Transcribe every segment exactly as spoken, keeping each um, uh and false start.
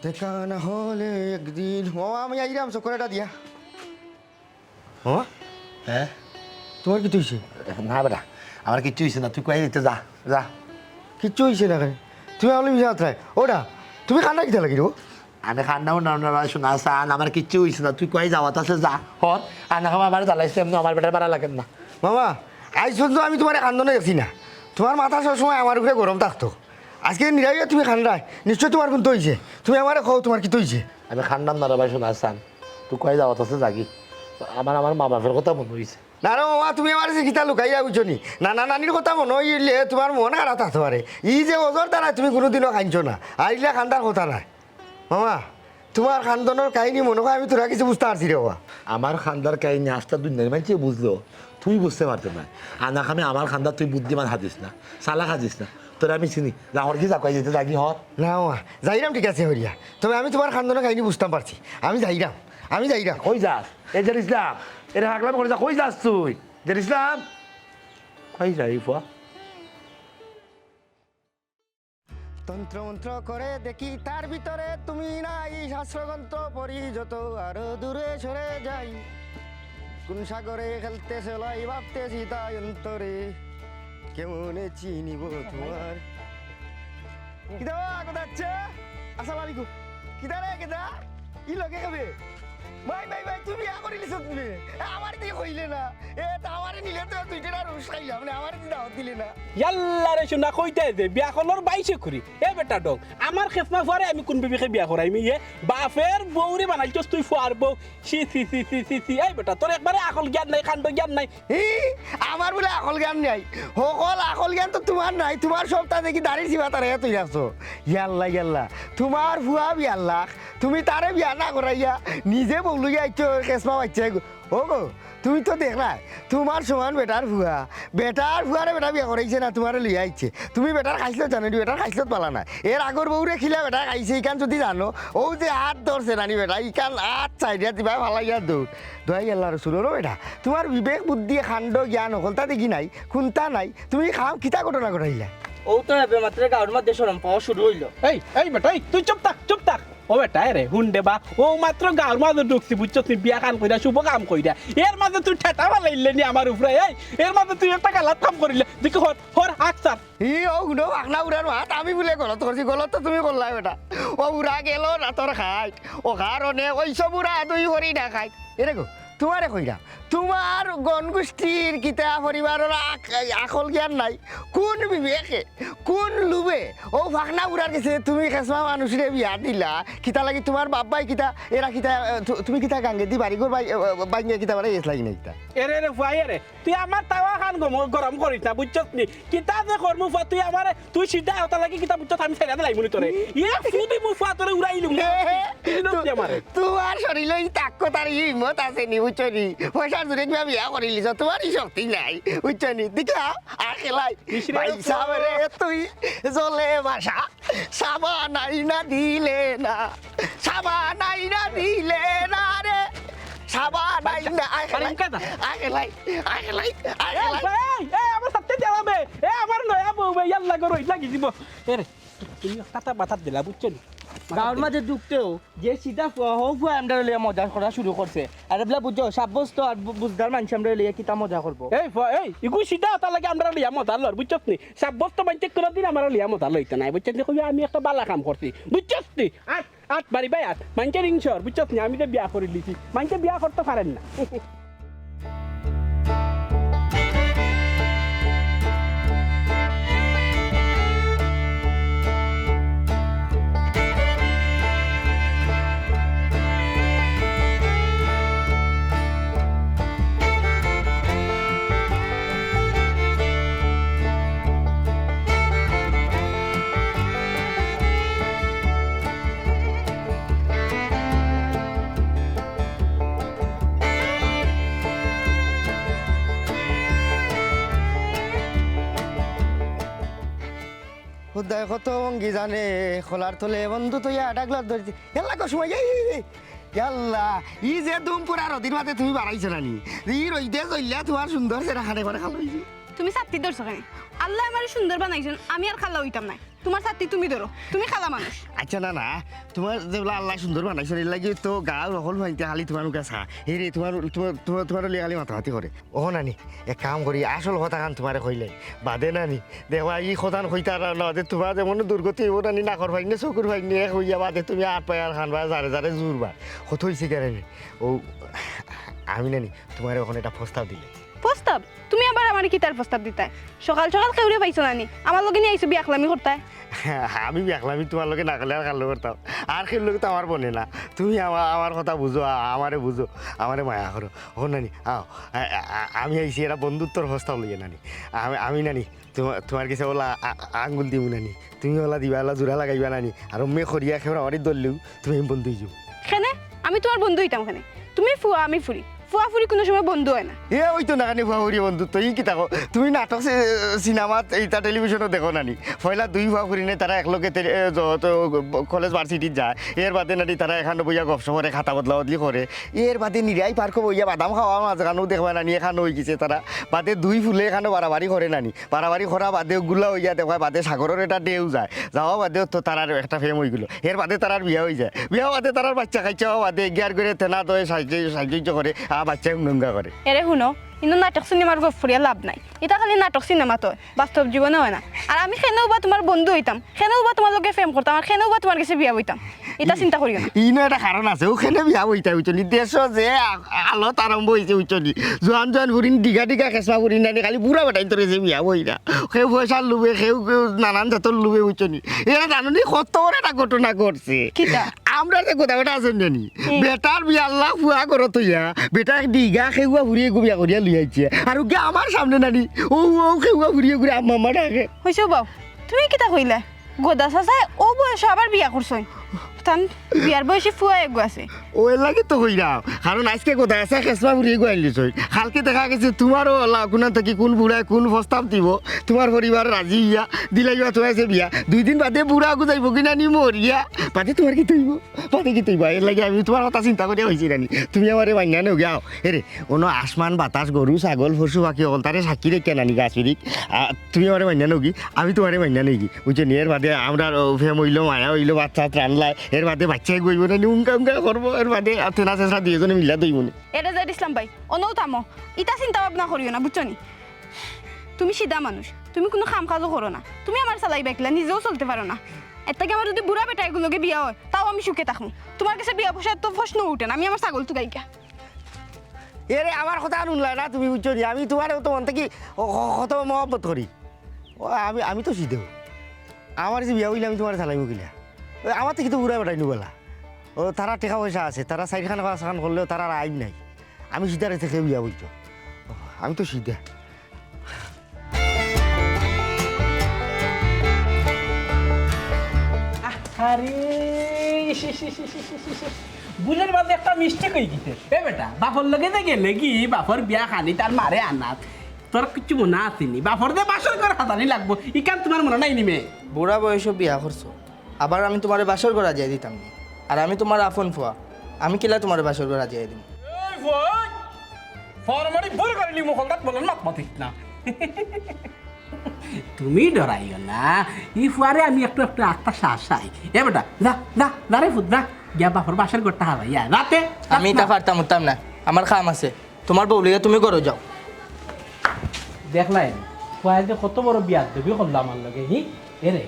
দেখা না হলে একদিন। মামা, আমি আইরাম চক্কর এটা দিয়া। মামা, হ্যাঁ? তোমার কিতা অইছে? না বেটা, আমার কিচ্ছু অইছে না, তুই কই যাইতে যা, যা। কিচ্ছু অইছে না কেনে? তুমি আমারে মিছা মাতরায়। ওটা, তুমি কান্দরায় কিতা লাগি রে? আমি কান্দরাম না, না, না, সোনা চান, আমার কিচ্ছু অইছে না, তুই কই যাওয়াত আছে যা, হর, আর না খাওয়া আমার জ্বালাইছে, এমনি আমার বেটার বাড়া লাগের না। মামা, আইজ পর্যন্ত আমি তোমারে কান্দনো দেখছি না, তোমার মাথা সবসময় আমার উপরে গরম থাকতো। আজকে নিরাইয়া তুমি কান্দরায়, নিশ্চয় তোমার কুন্তা অইছে, তুমি আমারে কও তোমার কিতা অইছে? আমি কান্দরাম না রে ভাই, সোনা চান, তুই কই যাওয়াত আছে যাগি, আমার, আমার মা বাপের কথা মনো অইছে। না রে মামা, তুমি আমারে যে কিতা লুকাইরায় বুঝছো নি? নানা নানির কথা মনো অইলে তোমার মন খারাপ থাকতে পারে। ই যে অজর দ্বারা তুমি কুনুদিনও কান্দছো না, আর ইলা কান্দার কথা নায়। মামা, তোমার কান্দনর কাহিনী মনো অয় আমি থুড়া কিছু বুঝতে পারছি রে বাবা। আমার কান্দার কাহিনী আস্তা দুনিয়ার মানষে বুঝলো, তুই বুঝতে পারতে না। আনা খামে আমার কান্দা তুই বুদ্ধিমান হাজিস না, চালাক হাজিস না। তোরে আমি চিনি, যা হরগি যা কই যেতে যাগি হর। না মামা, যাইরাম ঠিক আছে হরিয়া, তবে আমি তোমার কান্দনর কাহিনী বুঝতাম পারছি। আমি যাইরাম, আমি যাইরাম। কই যাস? এ জের ইসলাম, এরে হাগলাম করে যা, কই যাস তুই? জের ইসলাম, কই যাই ফুয়া? তন্ত্রমন্ত্র করে দেখি তার ভিতরে তুমি নাই, শাস্ত্রগ্রন্থ পড়ি যত আরো দূরে সরে যাই। কোন সাগরে খেলতেছে লাই ভাবতেছি তাই অন্তরে, কেমনে চিনিব তোমার। কিতা বা, কোথা যাচ্ছে? আসসালামু আলাইকুম। কিতা রে, কিতা? ই লগে খাবে? ভাই, ভাই, ভাই, তুমি বিয়া করিলিছো তুমি? এ, আমারে দি কইলে না। এ, তা আমারে নিলে তো দুইটা আর রুশ খাইলাম না, আমারে দি দাওয়াত দিলে না। ইয়াল্লা রে সোনা, কইতায় যে বিয়া করলর বাইশে করি। এ বেটা ডং, আমার খেসমা ফুয়ারে আমি কোন বিবিকে বিয়া করাইমি? এ বাপের বউরে বানাইছস তুই ফুয়ার বউ। ছি, ছি, ছি, ছি, ছি, ছি। এই বেটা, তোর একবারে আকল জ্ঞান নাই, কাণ্ড জ্ঞান নাই। হি, আমার বুলে আকল জ্ঞান নাই? হকল আকল জ্ঞান তো তোমার নাই, তোমার সবতা দেখি দাড়ির চিবা তারাইয়া তুই রাখছো। ইয়াল্লা, ইয়াল্লা, তোমার ফুয়া বিয়ার লাখ, তুমি তারে বিয়া না করাইয়া নিজে বউ লইয়া আইছো, খেসমা বাইচ্চা। ও গো, তুমি তো দেখরায়, তোমার সমান বেটার ফুয়া, বেটার ফুয়ারে বেটা বিয়া করাইছে না, তোমারে লইয়া আইছে। তুমি বেটার খাইছলত জানো নি, বেটার খাইছলত বালা না। এর আগর বউরে কিলা বেটায় খাইছে, ইখান যদি জানো, অউ যে আত ধরছে নানি বেটায়, ইখান আত ছাড়িয়া দিবায় ফালাইয়া দৌড়। দোহাই আল্লার রসুল, ও বেটা, তোমার বিবেক বুদ্ধি, কাণ্ড জ্ঞান হকলতা দেখি নাই, কুন্তা নাই, তুমি খাম কিতা ঘটনা ঘটাইলা? অউ তো এবে মাত্র গাঁওর মাঝে শরম পাওয়া শুরু অইলো। এই, এই বেটা, এই, তুই চুপ থাক, চুপ থাক। ও বেটা, এরে, হুন দে বা, অউ মাত্র গাঁওর মাঝে ঢুকছি, বুঝছস নি, বিয়া খান কইরা, শুভ কাম কইরা। এর মাঝে তুই ঠেটা ফালাইলে নি আমার উপরে, এই, এর মাঝে তুই একটা গালাত কাম করিলে। দেখি, হর, হর, আক ছাড়। ই, ও হুনো, ফাকনা উড়ার মাত, আমি বুলে গলত করছি, গলত তো তুমি করলায় বেটা। ও উড়া গেল রাতর খাইট, ও কারণে ওই সব উড়া দুই হরি না খাইট। এরে গো, তোমারে কইরা, তোমার গণগোষ্ঠীর কিতা পরিবারর আক-, আকল জ্ঞান নাই? কোন বিবেকে, কোন লোভে ও ফাকনা উড়ার গেছে তুমি খেসমা মানুষরে বিয়া দিলা? কিতা লাগি তোমার বাপ ভাই কিতা, এরা কিতা, আহ, তু-, তুমি কিতা গাঙ্গেদি বাড়ি ঘর বাই-, আহ, বাইঙ্গা কিতা বাড়াই গেছলা কি না কিতা? এরে রে ফুয়া, এরে, তুই আমার তাওয়া খান গম-, গরম করিস না, বুঝছস নি? কিতা যে করমু ফুয়া, তুই আমারে, তুই সিধা হতা লাগি কিতা বুঝছস, আমি ছেড়ে দিলাইমু নি তোরে। এ ফুদি মু ফুয়া তোরে উড়াইলু। হে, হে, তুই লোক তু-, দিয়ে আমারে। তোমার শরীরে ই তাকত আর ই হিম্মত আছে নি, বুঝছো নি? পয়সার জোরে কিবা বিয়া করিলিছো, তোমার ই শক্তি নাই, বুঝছো নি? দেখা, আখেলাই, ইস রে ভাই সাহেব রে, তুই জলে ভাসা, সাবান আইনা দিলে না, সাবান আইনা দিলে না রে, সাবান আইনা, আখেলাই, আখেলাই, আখেলাই, আখেলাই। এই, এই, আমার সাথে দেওয়া বে, এ আমার নয়া বউ বে, ইয়ার লাগো রইদ লাগি দিব। এ রে, তুমি কাটা বাতাত দিলা, বুঝছো নি? গাঁওর মাঝে ঢুকতেউ যে সিধা ফুয়া, হউ ফুয়া আমরারে লইয়া মজা করা শুরু করছে। আর এবলা বুঝছো, সাব্যস্ত আর বু-, বুঝদার মানষে আমরারে লইয়া কিতা মজা করবো? এই ফুয়া, এই, ইগু সিধা হতা লাগি আমরারে লইয়া মজা লর, বুঝছস নি? সাব্যস্ত মানষে কোনোদিন আমরারে লইয়া মজা লইতা নায়, বুঝছস নি? কইবে আমি একটা বালা কাম করছি, বুঝছস নি? আট, আট, বাড়ি ভাই আট, মানষে ঋণ সর, বুঝছস নি? আমি তো বিয়া করিলিছি, মানষে বিয়া করতে পারের না। খুদায় কত অঙ্গি জানে, খোলার তলে বন্ধু তইয়া ডাগলার ধরছি। ইয়াল্লা গো সময়, এই, এই, এই। ইয়াল্লা, ই যে দুমপুরা রদির মাঝে তুমি বাড়াইছো নানি? ই রইদে জ্বললা তোমার সুন্দর চেহারা খানে করে খালো অইছে। তুমি ছাত্তি ধরছো কেনে? আল্লায় আমারে সুন্দর বানাইছইন, আমি আর খালা অইতাম নায়। তুমার ছাতি তুমি ধরো, তুমি কালা মানুষ। আচ্ছা, না, না, তুমার যেবলা আল্লায় সুন্দর বানাইছইন, এরলাগি তো গাঁওর হকল ফুয়াইন্তে খালি তুমার মুখা চায়। হে রে, তুমার, তুমার, তুমার, তুমার অলিয়ে খালি মাতামাতি করে। ও নানি, এক কাম করি, আসল কথাখান তুমারে কইলে বাদে নানি, দেখবা, ই কথাখান কইতায় আর না, বাদে তুমার যেমন দুর্গতি অইবো নানি, নাকর ফাইন্নে, চকুর ফাইন্নে এক অইয়া বাদে তুমি আত পায় আর কান পায় যারে যারে জুরবা। কত অইছে কেনে নি? ও, আমি নানি, তুমারে অখন একটা প্রস্তাব দিলে। প্রস্তাব? তুমি আবার আমারে কিতার প্রস্তাব দিতায়? সকাল সকাল কেউরে পাইছো নানি? আমার লগে নি আইছো বিয়াখলামি করতায়? আমি বিয়াখলামি তুমার লগে না করলে আর কার লগে করতাম? আর কেউর লগে তো আমার বনে না। তুমি আমা-, আমার কথা বুঝো, আ-, আমারে বুঝো, আমারে মায়া করো। ও নানি, আও, আ-, আ-, আ-, আমি আইছি একটা বন্ধুত্বর প্রস্তাব লইয়া নানি। আমি, আমি নানি, তুমা-, তুমার গেছে অলা আ-, আ-, আঙ্গুল দিমু নানি। তুমি অলা দিবা, অলা জুড়া লাগাইবা নানি। আর অমনে করিয়া কেউ আমারে ধরলেউ তুমি বন্ধু অইযিবায়। কেনে? আমি তুমার বন্ধু অইতাম কেনে? তুমি ফুয়া, আমি ফুরি। ফুয়া ফুরি কুনু সময় বন্ধু অয় না। এ অইতো না কেনে ফুয়া ফুরি বন্ধু? তো ই কিতা কও? তুমি নাটক সি-, সিনেমাত, ইতা টেলিভিশনো দেখো নানি? পয়লা দুই ফুয়া ফুরিনে তারা একলগে তে-, এ, য-, তো, কলেজ ভার্সিটিত যায়। এরবাদে নানি তারা একখানো বইয়া গপসপ করে, খাতা বদলা বদলি করে। এরবাদে নিরাই পার্কো বইয়া বাদাম খাওয়া মাঝখানো দেখবা নানি, একখানো অইগেছে তারা। বাদে দুই ফুলে একখানো বাড়াবাড়ি করে নানি। বাড়াবাড়ি করা বাদে গুলা অইয়া দেখবা বাদে সাগরর একটা ঢেউ যায়। যাওয়া বাদে তো তারার একটা প্রেম অইগেলো। এরবাদে তারার বিয়া অইযায়। বিয়া বাদে তারার বাইচ্চা কাইচ্চা অওয়া বাদে এগিয়ার করে তেনা দয় সাহায্য, সাহায্য করে, আর বাইচ্চা উঙ্গা উঙ্গা করে। এরে হুনো, ইনো নাটক সিনেমার গপ ফুরিয়া লাভ নাই। ইতা খালি নাটক সিনেমাত অয়, বাস্তব জীবনে অয় না। আর আমি কেনেউ বা তুমার বন্ধু অইতাম, কেনেউ বা তুমার লগে প্রেম করতাম, আর কেনেউ বা তুমার গেছে বিয়া বইতাম। ইতা চিন্তা করিও না। ইনো একটা কারণ আছে, অউ কেনে বিয়া বইতায় বুঝছো নি? দেশো যে আ-, হালত আরম্ভ অইছে বুঝছো নি? জোয়ান জোয়ান ফুরিন ডিগা ডিগা খেসমা ফুরিন নানি খালি বুড়া বেটাইন্তর গেছে বিয়া বইরা। কেউ পয়সার লোভে, কেউ, কেউ নানান জাতর লোভে বুঝছো নি? এরা জানো নি কত বড় একটা ঘটনা ঘটছে? কিতা? আমরার যে গোদা বেটা আছইন নানি, হুম। বেটার বিয়ার লাখ ফুয়া ঘরো থইয়া, বেটা এক ডিগা খেউয়া ফুরি এগু বিয়া করিয়া লইয়া আইছে। আর অগু আমার সামনে নানি, অউ, অউ খেউয়া ফুরি এগুরে আম্মা আম্মা ডাকে। অইছে বাউ, তুমি কিতা কইলায়? গোদা চাচায় অউ বয়সো আবার বিয়া করছইন। তান বিয়ার বয়সী ফুয়া এগু আছে। অউ এরলাগি তো কইরাম, কারণ আইজকে গোদা চাচায় খেসমা ফুরি এগু আইলিছইন। কালকে দেখা গেছে তুমারও অলা কুনান থাকি কুন বুড়ায় কুন প্রস্তাব দিবো, তুমার পরিবার রাজি অইয়া দিলাইবা তুমার গেছে বিয়া। দুই দিন বাদে বুড়া অগু যাইবোগি নানি মরিয়া, বাদে তুমার কিতা অইবো? বাদে কিতা অইবো? এরলাগি আমি তুমার কথা চিন্তা করিয়া কইছি নানি, তুমি আমারে মাইন্না নেওগি আও। এরে, অনো আসমান বাতাস, গরু, ছাগল, পশু, পাখি, হকলতারে সাক্ষী রাখিয়া নানি গাছ বিরিখ, আ, তুমি আমারে মাইন্না নেওগি, আমি তুমারে মাইন্না নেওগি, বুঝছো নি? এরবাদে আমরার, ও, প্রেম অইলো, মায়া অইলো, বাচ্চা ত্রাণলায়, এরবাদে বাইচ্চা এগু অইবো নানি, উঙ্গা উঙ্গা করবো, এরবাদে, আ, তেনা চেঁচড়া দুইওজনে মিল্লা ধইমু নে। এরে জেড ইসলাম ভাই, অনো থামো, ইতা চিন্তা ভাবনা করিও না, বুঝছো নি? তুমি সিধা মানুষ, তুমি কুনু কাম কাজও করো না, তুমি আমারে চালাইবায় কিলা, নিজেও চলতে পারো না। এরতাকি আমার যুদি বুড়া বেটা এগুর লগে বিয়া অয়, তাও আমি সুখে থাকমু। তুমার গেছে বিয়া বওয়ার তো প্রশ্ন উঠে না, আমি আমার ছাগল তুকাইগা। এরে, আমার কথা হুনলায় না তুমি, বুঝছো নি? আমি তুমারে তো মন থাকি ও, ক-, কত মহব্বত করি। ও, আমি, আমি তো সিধা। আমার যে বিয়া অইলে আমি তুমারে চালাইমু কিলা? অউ, আমার থাকি তো বুড়া বেটাইন বালা। ও, তারার টেকা পয়সা আছে, তারা চাইরখান পাঁচখান করলেও তারার আইব নাই। আমি সিধারে থাকি বিয়া বইতো। ও, আমি তো সিধা। আরে, ইস, ইস, ইস। ভুলের মাঝে একটা mistake অইগেছে। এ বেটা, বাপর লগে যে গেলেগি, বাপর বিয়া খানি, তার মারে আনাত। তোর কিচ্ছু মনো আছে নি? বাপর যে বাসর ঘর হাজানি লাগবো, ইখান তুমার মনো নাই নি মে? বুড়া বয়সো বিয়া করছো, আবার আমি তুমারে বাসর ঘর হাজাইয়া দিতাম নি? আর আমি তুমার আপন ফুয়া, আমি কিলা তুমারে বাসর ঘর হাজাইয়া দিমু? এই ফুয়া, ফুয়ার মারি ভুল করিলি, মুখ হলদাত বলন মাত মাতিস না। তুমি ডরাইও না, ই ফুয়ারে আমি একটু একটু আত্মা শাসাই। এ বেটা, যা, যা, যা রে ফুত, যা। গিয়া বাপর বাসর ঘরটা হাজাইয়া, যা তে। আমি ইতা পারতাম উঠতাম না, আমার কাম আছে। তুমার বউ লইয়া তুমি ঘরো যাও। দেখলায় নি, ফুয়ায় যে কত বড় বিয়াদবি করলো আমার লগে, হি? এরে,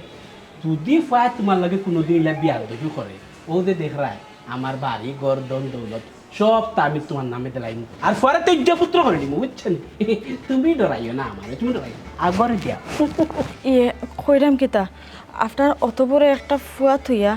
যুদি ফুয়ায় তুমার লগে কুনুদিন ইলা বিয়াদবি করে, অউ যে দেখরায়, আমার বাড়ি, ঘর, ধন, দৌলত, সবতা আমি তুমার নামে দিলাইমু। আর ফুয়ারে তো ইজ্জত পুত্র করি দিমু, বুঝছো নি? তুমি ডরাইও না আমারে, তুমি ডরাইও না। আগরে দিয়া। ইয়ে, কইরাম কিতা? আপনার অত বড় একটা ফুয়া থইয়া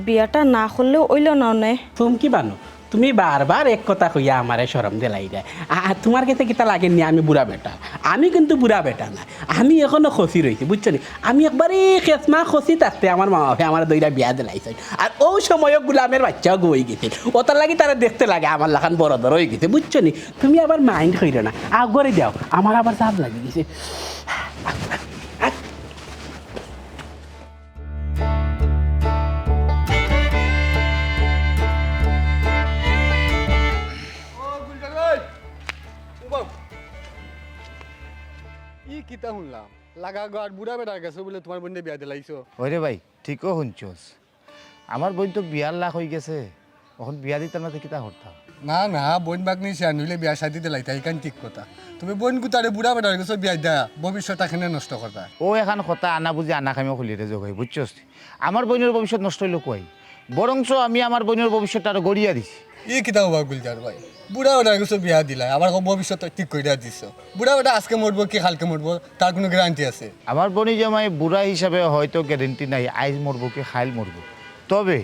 বিয়াটা না করলেও অইলো না নে। তুমি কি বানো? তুমি বারবার এক কথা কইয়া আমারে শরম দিলাইরায়। আ-, আ, তুমার গেছে কিতা লাগে নি আমি বুড়া বেটা? আমি কিন্তু বুড়া বেটা না, আমি এখনো কচি রইছি, বুঝছো নি? আমি একবারে খেসমা কচি থাকতে আমার মা বাপে আমারে ধইরা বিয়া দিলাইছইন। আর অউ সময়ও গুলামের বাইচ্চা অগু অইগেছে, অতার লাগি তারা দেখতে লাগে আমার লাখান বড় ধর অইগেছে, বুঝছো নি? তুমি আবার mind কইরো না, আগরে যাও, আমার আবার জাব লাগি গেছে। ও গুলজার ভাই, ও বাবু, ই কি কিতা হুনলাম, লাগা ঘর বুড়া বেটার গেছে বুলে তুমার বইনরে বিয়া দিলাইছো? ওরে ভাই, ঠিকউ হুনছস। আমার বইন তো বিয়ার লাখ অইগেছে, অখন বিয়া দিতাম না তে কিতা করতাম? না, না, বইন ভাগনি ছিয়ান অইলে বিয়া শাদি দিলাইতা, ইখান ঠিক কথা। তুমি বইন গুতারে বুড়া বেটার গেছে বিয়া দিয়া ভবিষ্যৎটা কেনে নষ্ট করতায়? অউ এখান কথা আনা বুঝি আনা কামে কইলে রে জগাই, বুঝছস? আমার বইনর ভবিষ্যৎ নষ্ট অইলো কই? বরঞ্চ আমি আমার বইনর ভবিষ্যৎটা আরো গড়িয়া দিছি। ই কিতা অইবা গুলজার ভাই? বুড়া বেটার গেছে বিয়া দিলায়, আবার কও ভবিষ্যৎ ঠিক করিয়া দিছো। বুড়া বেটা আজকে মরবো কি কালকে মরবো, তার কুনু guarantee আছে? আমার বইন জামাই বুড়া হিসাবে হয়তো guarantee নাই, আইজ মরবো কি কাইল মরবো। তবে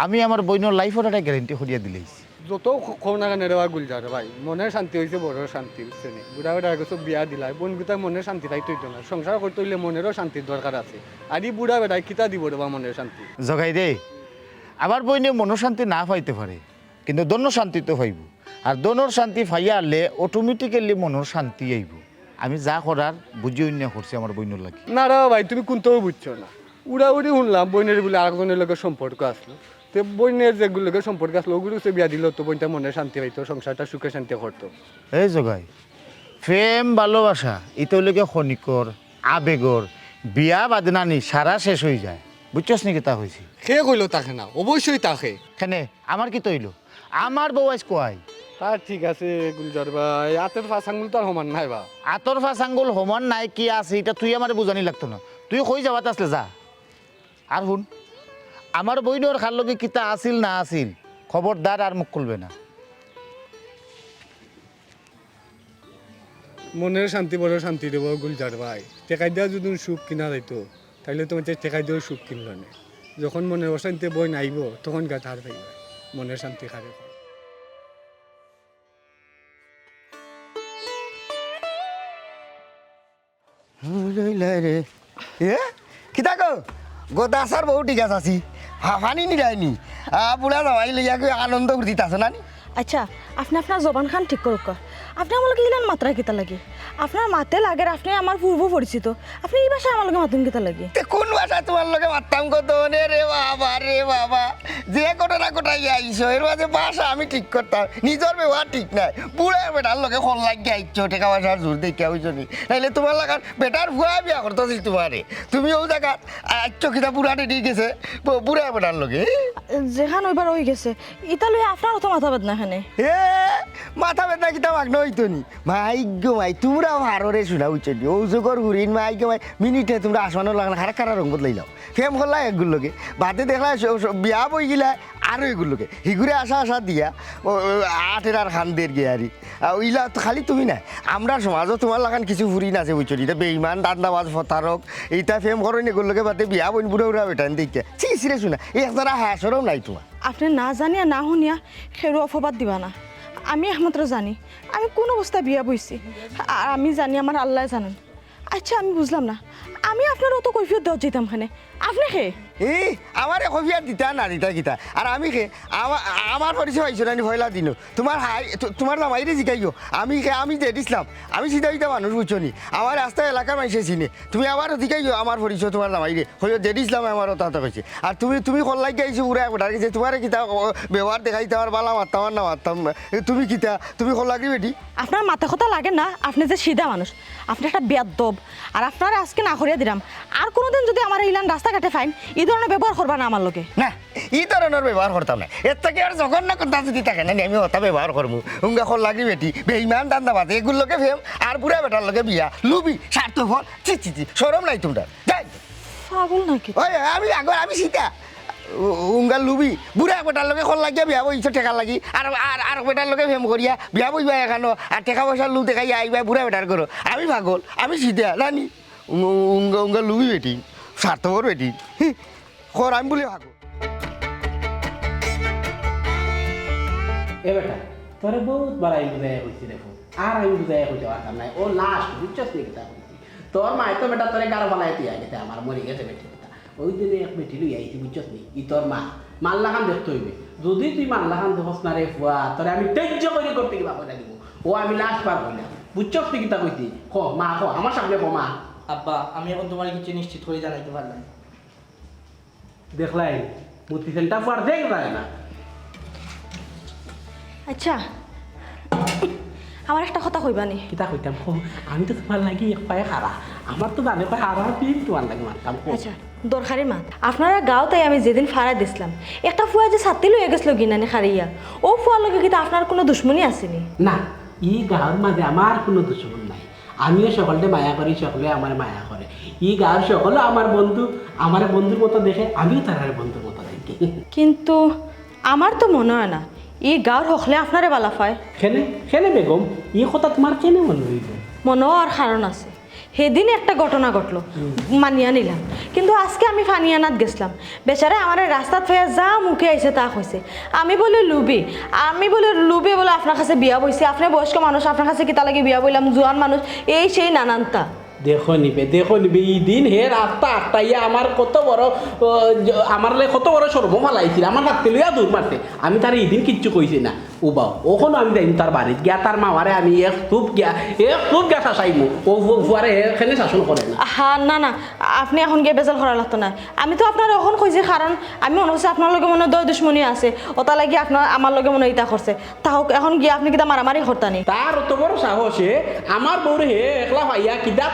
আমি আমার বইনর life-র একটা guarantee করিয়া দিলাইছি। যত ক-, কও না কেনে রে বা গুলজার ভাই, মনের শান্তি অইছে বড় শান্তি, বুঝছো নি? বুড়া বেটার গেছে বিয়া দিলায়, বইন গুতার মনের শান্তি পাইতে অইতো না। সংসার করতে অইলে মনেরও শান্তির দরকার আছে। আর ই বুড়া বেটায় কিতা দিবো রে বা মনের শান্তি? জগাই রে, আমার বইনে মনর শান্তি না পাইতে পারে, কিন্তু ধনর শান্তি তো পাইবো। আর ধনর শান্তি পাইয়া আরলে automatically মনর শান্তি আইবো। আমি যা করার বুঝি অইন্যা করছি আমার বইনর লাগি। না রে ভাই, তুমি কুন্তাউ বুঝছো না। উড়াউড়ি হুনলাম বইনর বুলে আরকজনর লগে সম্পর্ক আছলো। তে বইনর যেগুর লগে সম্পর্ক আছলো, অগুর গেছে বিয়া দিলে তো বইনটা মনে শান্তি পাইতো, সংসারটা সুখে শান্তি করতো। এই জগাই, প্রেম ভালোবাসা, ইতা অইলো গিয়া ক্ষণিকর, আবেগর, বিয়া বাদে নানি সারা শেষ অইযায়। বুঝছস নি কিতা কইছি? কে কইলো থাকে না? অবশ্যই থাকে। কেনে? আমার কিতা অইলো? আমার বউ আইজ কই? তা ঠিক আছে গুলজার ভাই, আতর পাঁচ আঙ্গুল তো আর সমান নায় বা। আতর পাঁচ আঙ্গুল সমান নায় কি আছে, ইটা তুই আমারে বুঝানি লাগতো না। তুই কই যাওয়াত আছলে যা। আর হুন, আমার বইনর কার লগে কিতা আছিল না আছিল, খবরদার আর মুখ খুলবে না। মনের শান্তি বড় শান্তি রে বা গুলজার ভাই। টেকা দিয়া যুদি সুখ কিনা যাইতো, তাইলে তো মানষে টেকা দিয়াউ সুখ কিনলো নে। যখন মনের অশান্তিতে বইন আইবো, তখন গিয়া টের পাইবা মনের শান্তি কারে কয়। হুলইলাই রে। এ? কিতা কও? গদা আছার বউ ঠিক আছে আছি। হা-, পানি নিরায়নি। আ, বুড়া জামাই লইয়া কই আনন্দ ফুর্তিত আছো না নি? আচ্ছা, আপনে আপনার জবান খান ঠিক করউক্কা। আপনে আমার লগে ইলান মাতরা কিতা লাগি? আপনার মাতে লাগের আপনে আমার পূর্ব পরিচিত। আপনে ই ভাষায় আমার লগে মাতইন কিতা লাগি? তে কুন ভাষায় তুমার লগে মাততাম গো দনে রে বাবা, রে বাবা। যে ঘটনা ঘটাইয়া আইছো, এর মাঝে ভাষা আমি ঠিক করতাম। নিজর ব্যবহার ঠিক নাই। বুড়া বেটার লগে কল লাগিয়া আইছো, টেকা পয়সার জোর দেখিয়া অইছো নি। নাইলে তুমার লাখান বেটার ফুয়া বিয়া করতাছিল তুমারে। তুমি অউ জাগাত আইছো কিতা বুড়া টেডি গেছে, বু-, বুড়া বেটার লগে। যেখান অইবার অইগেছে, ইতা লইয়া আপনার অত মাথা বেদনা কেনে? এ, মাথা বেদনা কিতা মাগনা অইতো নি? মাই গো মাই, তুমরা পারো রে হুনা, বুঝছো নি? অউ যুগর হুরিন মাই গো মাই, মিনিটে তুমরা আসমানর লাখান খাড়া খাড়া রং বদলাইলাও। প্রেম করলা এগুর লগে, বাদে দেখলা স-, স-, বিয়া বই গিলা আরো এগুর লগে। হিগুরে আশা আশা দিয়া, ও, ও, আটের আর খান দের গিয়া আরি। আ, ইলা তো খালি তুমি না, আমরার সমাজও তুমার লাখান কিছু হুরিন আছে, বুঝছো নি? ইতা বেইমান, ধান্দাবাজ, প্রতারক, ইতা প্রেম করইন এগুর লগে বাদে বিয়া বইন বুড়া বুড়া বেটাইন দেখিয়া। ছি, ছি রে হুনা, এক জারা হায়া শরম নাই তুমার। আপনে না জানিয়া না হুনিয়া কেউরে অপবাদ দিবা না। আমি একমাত্র জানি, আমি কুন অবস্থায় বিয়া বইছি। আর আমি জানি, আমার আল্লায় জানইন। আচ্ছা, আমি বুঝলাম না, আমি আপনারে অত কৈফিয়ত দেওয়াত যাইতাম কেনে? আপনে কে? এই, আমারে কৈফিয়ত দিতা না দিতা কিতা? আর আমি কে? আমা-, আমার পরিচয় পাইছো না নি পয়লা দিনো? তুমার হাই, তু-, তুমার জামাইরে জিকাইও। আমি কে? আমি জেড ইসলাম। আমি সিধা সিধা মানুষ, বুঝছো নি? আমার আস্তা এলাকার মানষে চিনে। তুমি আবার জিকাইও আমার পরিচয় তুমার জামাইরে। কইও জেড ইসলামে আমার অতা অতা কইছে। আর তুমি, তুমি কল লাগিয়া আইছো বুড়া বেটার গেছে, তুমারে কিতা, ও, ব্যবহার দেখাইতাম আর বালা মাততাম আর না মাততাম। এ, তুমি কিতা? তুমি কল লাগি বেটি? আপনার মাতে কথা লাগে না, আপনে যে সিধা মানুষ, আপনে একটা বেয়াদব। আর আপনারে আজকে না করিয়া দিলাম, আর কুনুদিন যুদি আমারে ইলান রাস্তাঘাটে পাইন, ই ধরনের ব্যবহার করবা না আমার লগে। না, ই ধরনের ব্যবহার করতাম না। এর থাকি আর জঘন্য কথা যুদি থাকে না, আমি অতা ব্যবহার করমু। উঙ্গা কল লাগি বেটি, বেইমান, ধান্দাবাজ, এগুর লগে প্রেম, আর বুড়া বেটার লগে বিয়া, লুবি, স্বার্থপর, ছি, ছি, ছি, শরম নাই তুমরার। যাই। পাগল নাকি? ওই, আমি পাগল, আমি সিধা। উ-, উঙ্গা লুবি, বুড়া বেটার লগে কল লাগিয়া বিয়া বইছো টেকার লাগি, আর, আর, আর বেটার লগে প্রেম করিয়া বিয়া বইবা এখানো, আর টেকা পয়সার লুভ দেখাইয়া আইবা বুড়া বেটার ঘরো। আমি পাগল, আমি সিধা, জানি। উঙ্গা, উঙ্গা, উঙ্গা লুবি বেটি, স্বার্থপর বেটি। হি, কর আমি বুলি পাগল। এ বেটা, তোরে বহুত বার আমি বুঝাইয়া কইছি রে ফুত, আর আমি বুঝাইয়া কইতাম পারতাম নায়। ও লাস্ট, বুঝছস নি কিতা কইছি? তোর মায় তো বেটা তোরে গারো ফালাই দিয়া গেছে, আমার মরি গেছে বেটি। অউ দিনে এক বেটি লইয়া আইছি, বুঝছস নি? ই তোর মা। মার লাখান দেখতে অইবে। যুদি তুই মার লাখান দেখস না রে ফুয়া, তোরে আমি তেজ্য করি করতে কিবা কইরা দিমু। ও আমি লাস্ট বার কইলাম। বুঝছস নি কিতা কইছি? ক, মা ক, আমার সামনে ক, মা। আব্বা, আমি এখন তুমারে কিছু নিশ্চিত করি জানাইতে পারলাম না। দেখলায়, মতি সেন্টা ফুয়ার দেখ যায় না। আচ্ছা, আমারে একটা কথা কইবা নি? কিতা কইতাম ক? আমি তো তুমার লাগি এক পায়ে খাড়া, আমার তো জানে কয় হারা দিন তোমার লাগি মারতাম। আচ্ছা, দরকারি মাত। আপনারার গাঁওত আমি যেদিন ফাড়া দিছলাম, একটা ফুয়া যে ছাত্তি লইয়া গেছিল গিনানি খারিয়া, অউ ফুয়ার লগে কিতা আপনার কুনু দুশমনি আছে নি? না, ই গাঁওর মাঝে আমার কুনু দুশমন নাই। আমিও সকলরে মায়া করি, সকলে আমারে মায়া করে। ই গাঁওর সকলও আমার বন্ধু, আমারে বন্ধুর মতো দেখে, আমিও তারারে বন্ধুর মতো দেখি। কিন্তু আমার তো মনো অয় না, ই গাঁওর হকলে আপনারে বালা পায়। কেনে, কেনে বেগম, ই কথা তোমার কেনে মনো অইল? মনো অওয়ার কারণ আছে। হেদিন একটা ঘটনা ঘটলো, মানিয়া নিলাম, কিন্তু আজকে আমি পানি আনাত গেছলাম, বেচারায় আমারে রাস্তাত পাইয়া যা মুখে আইছে তা কইছে। আমি বুলে লুবি, আমি বুলে লুবি বুলে আপনার কাছে বিয়া বইছি, আপনে বয়স্ক মানুষ, আপনার কাছে কিতা লাগি বিয়া বইলাম, জুয়ান মানুষ, এই সেই নানানতা। দেখো নিবে, দেখো নিবে, ইদিন হে রাস্তা আটকাইয়া আমার কত বড়, ও, জ-, আমার লাগি কত বড় শরমো ফালাইছিল, আমার হাতে লইয়া দৌড় মারছে। আমি তারে ইদিন কিচ্ছু কইছি না। উবাও, অখনো আমি যাইমু তার বাড়িত গিয়া, তার মামারে আমি এক চুপ গিয়া, এক চুপ গিয়া শাসাইমু। অউ ফু-, ফুয়ারে এখানে শাসন করে না। হা, না, না, আপনে এখন গিয়া বেজাল করা লাগতো না। আমি তো আপনারে অখন কইছি, কারণ আমি মনো করছি আপনার লগে মনো অয় দুশমনি আছে, অতার লাগি আপনার, আমার লগে মনো অয় ইতা করছে। তা হোক, এখন গিয়া আপনে কিতা মারামারি করতা নি? তার অত বড় সাহস, হে আমার বউরে হে একলা পাইয়া কিতা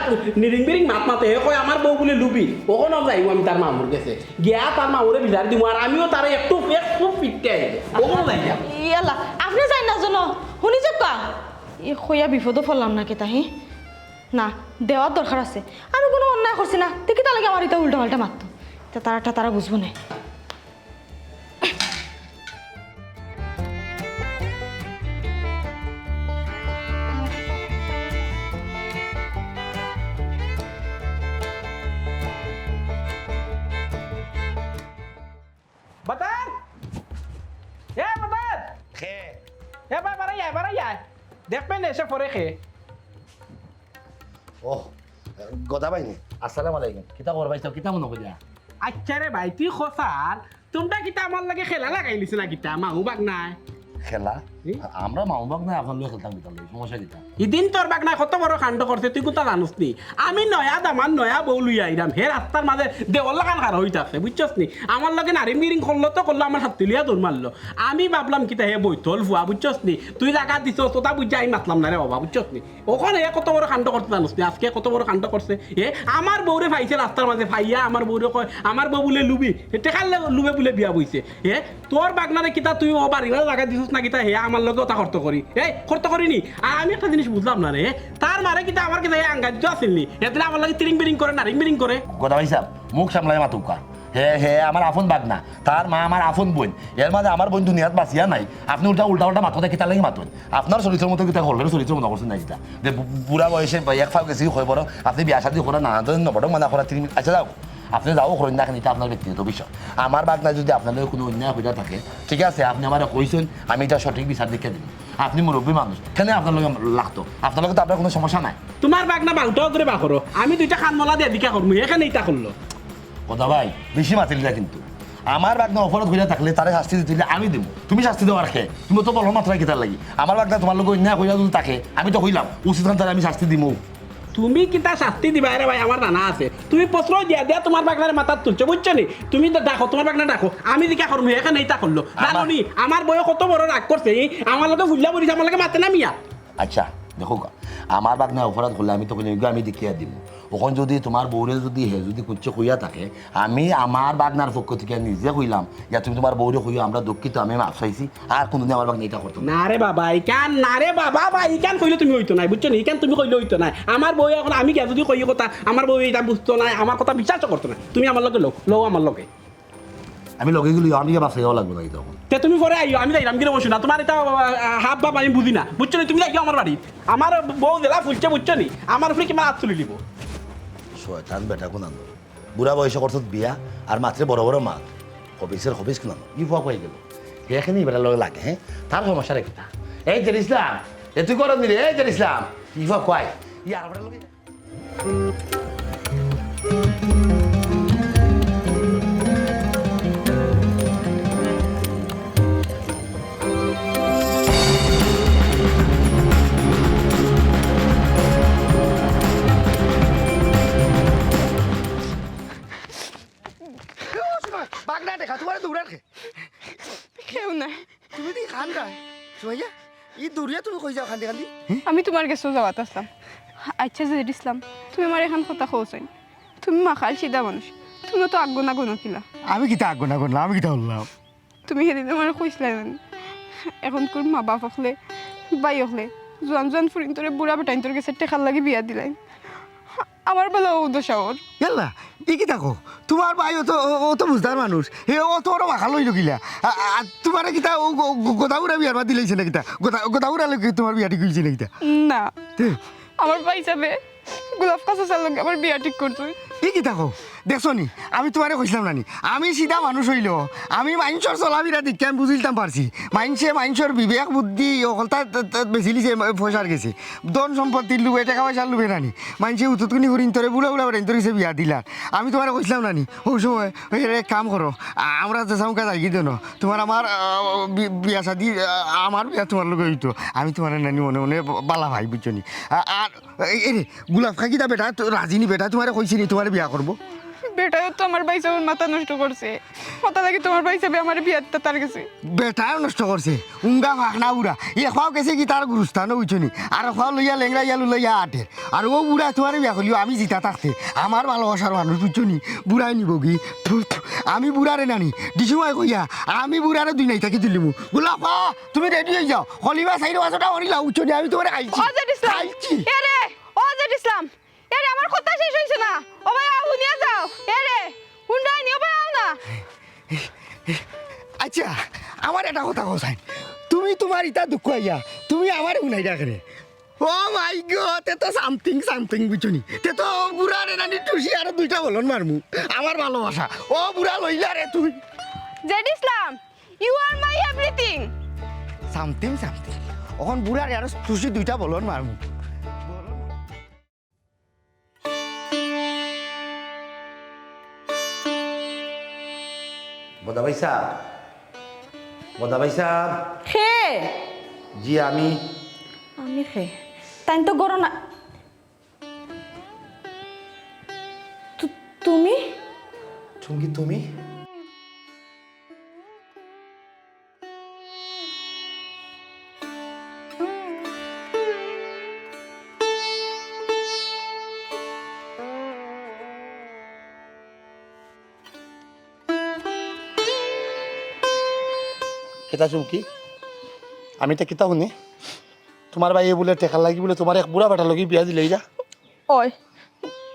নিরিং বিরিং মাত মাতে, হে কয় আমার বউ বুলে লুবি। অখন যাইমু আমি তার মামুর গেছে। গিয়া তার মামুরে বিচার দিমু, আর আমিও তারে একটু, একটু পিটতে আইব। অখন যাইমু। ইয়াল্লা, আপনে যাইন না যেন, হুনি যাউক্কা। ই কইয়া বিপদো পড়লাম না কিতা, হি? না, দেওয়ার দরকার আছে। আমি কুনু অন্যায় করছি না, তে কিতা লাগি আমারে ইতা উল্টা পাল্টা মাততো? তে তারা, তা তারা বুঝবো না। বাতার! এ বাতার! খে? এ ভাই, বারাই আয়, বারাই আয়। দেখবে না, এসে পড়ে খে। ওহ, গদা ভাই নি? আসসালামু আলাইকুম। কিতা খবর ভাই সাব? কিতা মনো করিয়া? আচ্ছা রে ভাই, তুই খোসার, তোমরা কিতা আমার লগে খেলা লাগাইলিছ না কিতা, মামু ভাগনায়? খেলা? হুম? আমরা মামু ভাগনায় আপনার লগে খেলতাম কিতা লই? সমস্যা কিতা? ইদিন তোর ভাগনায় কত বড় কাণ্ড করছে, তুই কুতা জানোস নি? আমি নয়া দামান নয়া বউ লইয়া আইরাম, হে রাস্তার মাঝে দেওয়াল লাখান খাড়া অই থাকছে, বুঝছস নি? আমার লগে নারিম গিরিং করলো তো করলো, আমার হাত তুলিয়া দৌড় মারলো। আমি ভাবলাম কিতা হে বৈতল ফুয়া, বুঝছস নি? তুই জাগা দিছস, তোতা বুঝা আমি মাতলাম না রে বাবা, বুঝছস নি? অখন হে কত বড় কাণ্ড করছে জানোস নি? আজকে কত বড় কাণ্ড করছে। হে আমার বউরে পাইছে রাস্তার মাঝে, পাইয়া আমার বউরে কয়, আমার বউ বুলে লুবি। হে টেকার লে-, লুবে বুলে বিয়া বইছে। হে তোর ভাগনারে কিতা তুই অউ বাড়ির মাঝে জাগা দিছস না কিতা? হে আমার লগে অতা করতো করি। এই করতো করি নি? আর আমি একটা জিনিস বুঝলাম না রে। তার মারে কিতা আমার কিতা হে আঙ্গা দিতো আছিল নি? এদিন আমার লগে তিরিং বিরিং করে, নারিং বিরিং করে। গদা ভাই সাব, মুখ সামলাইয়া মাতউক্কা। হে, হে আমার আপন ভাগনা, তার মা আমার আপন বইন। এর মাঝে আমার বইন দুনিয়াত বাঁচিয়া নাই। আপনে উল্টা, উল্টা পাল্টা মাতইন, কিতার লাগি মাতইন? আপনার চরিত্রর মতো কিতা করলে চরিত্র মনো করছইন না কিতা? যে বু-, বুড়া বয়সে বা এক ফাও গেছি কয় বড়, আপনে বিয়া শাদি করা না, না, না, বড় মানা করা, তিন মিনিট, আচ্ছা যাও, আপনে যাও করইন না কেনে, ইটা আপনার ব্যক্তিগত বিষয়। আমার ভাগনায় যুদি আপনার লগে কুনু অন্যায় করিয়া থাকে, ঠিক আছে, আপনে আমারে কইছইন, আমি ইটা সঠিক বিচার দেখিয়া দিমু। আপনে মুরব্বি মানুষ, কেনে আপনার লগে লাগতো? আপনার লগে তো আপনার কুনু সমস্যা নাই। তুমার ভাগনা বাউটা অগুরে বার করো, আমি দুইটা কানমলা দিয়া দিকা করমু, হে কেনে ইতা করলো। গদা ভাই, বেশি মাতিলিতা কিন্তু। আমার ভাগনা অপরাধ করিয়া থাকলে তারে শাস্তি দিতে অইলে আমি দিমু। তুমি শাস্তি দেওয়ার কে? তুমি অত বড় মাতরায় কিতার লাগি? আমার ভাগনা তুমার লগে অন্যায় করিয়া যুদি থাকে, আমি তো কইলাম, উচিত কালে তারে আমি শাস্তি দিমু। তুমি কিতা শাস্তি দিবায় রে ভাই, আমার জানা আছে। তুমি প্রশ্রয় দিয়া দিয়া তুমার ভাগনারে মাথাত তুলছো, বুঝছো নি? তুমি তো ডাকো, তুমার ভাগনারে ডাকো। আমি দিকা করমু, হে কেনে ইতা করলো। জানো নি, আমার বউয়ে কত বড় রাগ করছে, ই আমার লগে ফুল্লা পড়িছে, আমার লগে মাতে না মিয়া। আচ্ছা, দেখো গা, আমার ভাগনায় অপরাধ করলে আমি তো কইলাম, "ইগু আমি দেখিয়া দিমু।" অখন যুদি তুমার বউরে যুদি হে যুদি কুচ্ছু কইয়া থাকে, আমি আমার ভাগনার পক্ষ থাকি নিজে কইলাম, "ইয়া তুমি তুমার বউরে কইও, আমরা দুঃখিত, আমি মাফ চাইছি, আর কুনুদিন আমার ভাগনায় ইতা করতো না।" না রে বাবা, ইখান না রে বাবা, ভাই, ইখান কইলে তুমি অইতো নায়, বুঝছো নি? ইখান তুমি কইলে অইতো নায়। আমার বউ অখন আমি গিয়া যুদি কই কথা, আমার বউ ইতা বুঝতো নায়, আমার কথা বিশ্বাসও করতো নায়। তুমি আমার লগে লও, লও আমার লগে। আমি লগে গেলে আমি বাসায় যাওয়া লাগবো না কিন্তু অখন। তে তুমি পরে আইও, আমি যাইরাম গিরে বসো না। তুমার ইতা, আহ, হাব ভাব আমি বুঝি না। বুঝছো নি? তুমি যাইও আমার বাড়ি। আমার বউ যেলা ফুলছে, বুঝছো নি? আমার উপরে কিমান আত তুলি দিব। শয়তান বেটা কুনানর। বুড়া বয়সে করছত বিয়া, আর মাতরে বড় বড় মাত। খবিসের খবিস কুনানর। ই ফুয়া কই গেল? হে এখানে বেটার লগে লাগে, হে? তার সমস্যা রে কিতা? এই জের ইসলাম, এ তুই করস নি রে? এই জের ইসলাম, ই ফুয়া কই? ই আর বেটার লগে বাগনা দেখা, তুমার দৌড়ার কে? কেউ নাই। তুমি দি খান গায়, সুমাইয়া? ই দৌড়িয়া তুমি কই যাও কান্দি কান্দি? আমি তুমার গেছো যাওয়াত আছলাম। আচ্ছা জেড ইসলাম, তুমি আমার এখান কথা কওছাইন, তুমি মাখাল সিধা মানুষ, তুমি তো আগ্গো না গো না কিলা? আমি কিতা আগ্গো না গো না, আমি কিতা বললাম? তুমি সেদিন আমার কইছিলায় না নি, এখনকুর মা বাপ অকলে, ভাই অকলে, জোয়ান জোয়ান ফুরিন্তরে বুড়া বেটাইন্তর গেছে টেকার লাগি বিয়া দিলাইন। আমার বেলা ও দশা ওর। ইয়াল্লা, ই কিতা কও? তুমার ভাই অত, অত বুঝদার মানুষ। হে অত বড় মাখাল অইলো কিলা? আ, আ, তুমারে কিতা ও গ-, গ-, গদাউরা বিয়ার বাদ দিলাইছে না কিতা? গদা-, গদাউরা লগে তুমার বিয়া ঠিক অইছে না কিতা? না। তে? আমার ভাইসাবে গোলাপ খান চাচার লগে আমার বিয়া ঠিক করছে। ই কিতা কও? দেখছো নি? আমি তুমারে কইছিলাম না নি? আমি সিধা মানুষ অইলো, আমি মাইনষর চলাফিরা দেখিয়া আমি বুঝিলতাম পারছি। মাইনষে মাইনষর বিবেক বুদ্ধি অকলতা তা, তা বেচিলিছে পয়সার গেছে। ধন সম্পত্তির লোভে, টেকা পয়সার লোভে না নি। মাইনষে উতুতকুনি ফুরিন্তরে বুড়া বুড়া বেটাইন্তর গেছে বিয়া দিলার। আমি তুমারে কইছিলাম না নি? অউ সময়, অউ এক কাম করো, আ-, আমরা যে চাউকা যাইগি দেন, তুমার আমার, আ, বি-, বিয়া শাদি, আ, আমার বিয়া তুমার লগে অইতো। আমি তুমারে না নি মনে মনে বালা ভাই, বুঝছো নি? আ-, আর এই, এই রে, গোলাপ খান কিতা বেটা তো রাজি নি, বেটা তুমারে কইছে নি তুমারে বিয়া করবো? বেটায়ও তো আমার ভাইসাবর মাথা নষ্ট করছে। কথা লাগি তুমার ভাইসাবে আমারে বিয়া দিতা তার গেছে। বেটায়ও নষ্ট করছে। উঙ্গা ফাকনা বুড়া। এক পাও গেছে গি তার গুরুস্থানো, বুঝছো নি? আর এক পাও লইয়া লেংড়াইয়া লুলাইয়া আটের। আর অউ বুড়া তুমারে বিয়া করলিও আমি জিতা থাকতে। আমার ভালোবাসার মানুষ, বুঝছো নি? বুড়ায় নিবো গি। থু, থু। আমি বুড়ারে না নি। ডিসুমায় কইয়া, আমি বুড়ারে দুনিয়া থাকি তুলিমু। গোলাপ খা, তুমি রেডি অইযাও। কলিমা চাইর পাঁচটা করিলাও, বুঝছো নি? আমি তুমারে খাইছি। ও জেড ইসলাম। খাইছি। এ রে, ও জেড ইসলাম। এ রে, আমার কথা শেষ অইছে না। ও ভাই, আও, হুনিয়া যাও। এ রে, হুনরায় নি, ও ভাই, আও না। আচ্ছা, আমার একটা কথা কওছাইন। তুমি তুমার ইতা দুঃখ আইয়া, তুমি আমারে হুনাইরায় কেনে? ও মাই গড, তে তো something something, বুঝছো নি? তে তো বুড়ারে না নি টুসি আরো দুইটা বলন মারমু। আমার ভালোবাসা। ও বুড়া লইলা রে তুই। জেড ইসলাম, you are my everything. Something something। অখন বুড়ারে আরো টুসি দুইটা বলন মারমু। বদা ভাইসাব, বদা ভাইসাব। কে? জি, আমি। আমি কে? তাইন তো ঘরো না। তু-, তুমি? চুমকি, তুমি? কিতা চুমকি? আমি ইতা কিতা হুনি? তুমার ভাইয়ে বুলে টেকার লাগি বুলে তুমারে এক বুড়া বেটার লগে বিয়া দিলাইরা। অয়,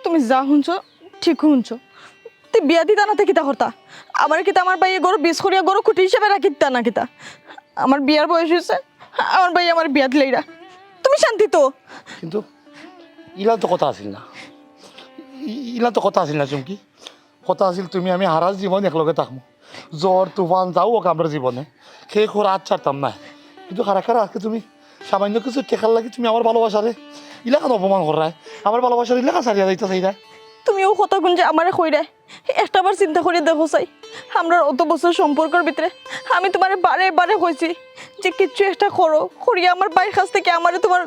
তুমি যা হুনছো, ঠিক হুনছো। তে বিয়া দিতা না তে কিতা করতা? আমারে কিতা আমার ভাইয়ে ঘরো বিষ করিয়া ঘরো খুটি হিসাবে রাখি দিতা না কিতা? আমার বিয়ার বয়স অইছে, আমার ভাইয়ে আমারে বিয়া দিলাইরা। তুমি শান্তি তো? কিন্তু ইলা তো কথা আছিল না, ই-, ইলা তো কথা আছিল না চুমকি। কথা আছিল তুমি আমি হারা জীবন একলগে থাকমু। ঝড় তুফান যাউ অউক আমরার জীবনে, কে কারো আত ছাড়তাম নায়। কিন্তু কারা কারা আজকে তুমি সামান্য কিছু টেকার লাগি তুমি আমার ভালোবাসারে ইলাখান অপমান কররায়, আমার ভালোবাসারে ইলাখান ছাড়িয়া যাইতা চাইরায়। তুমি অউ কথাগুন যে আমারে কইরায়, একটা বার চিন্তা করি দেখো চাই, আমরার অত বছর সম্পর্কর ভিতরে আমি তুমারে বারে বারে কইছি যে কিচ্ছু একটা করো, করিয়া আমার ভাইর কাছ থাকি আমারে তুমার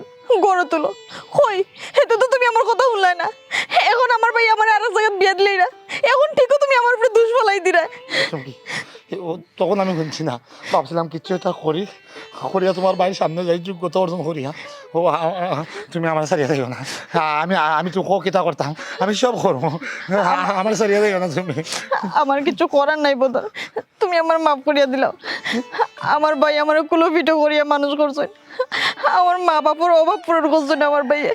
ঘরো তুলো। কই, হেতে তো তুমি আমার কথা হুনলায় না। অখন আমার ভাইয়ে আমারে আরেক জাগাত বিয়া দিলাইরা। অখন ঠিকউ তুমি আমার উপরে দুষ ফালাই দিরায়। চুমকি, ও, তখন আমি হুনছি না, ভাবছিলাম কিচ্ছু একটা করি, করিয়া তুমার ভাইর সামনে যাই, যোগ্যতা অর্জন করি, হ্যাঁ? ও, আ, আ, আ, তুমি আমারে ছাড়িয়া যাইও না। আ, আমি, আ, আমি তো কও কিতা করতাম, আমি সব করমু। আ, আ, আমারে ছাড়িয়া যাইও না তুমি। আমার কিচ্ছু করার নাই বদা, তুমি আমারে মাফ করিয়া দিলাও। আমার ভাই আমারে কুলো পিঠো করিয়া মানুষ করছে, আমার মা বাপর অভাব পূরণ করছে না আমার ভাইয়ে।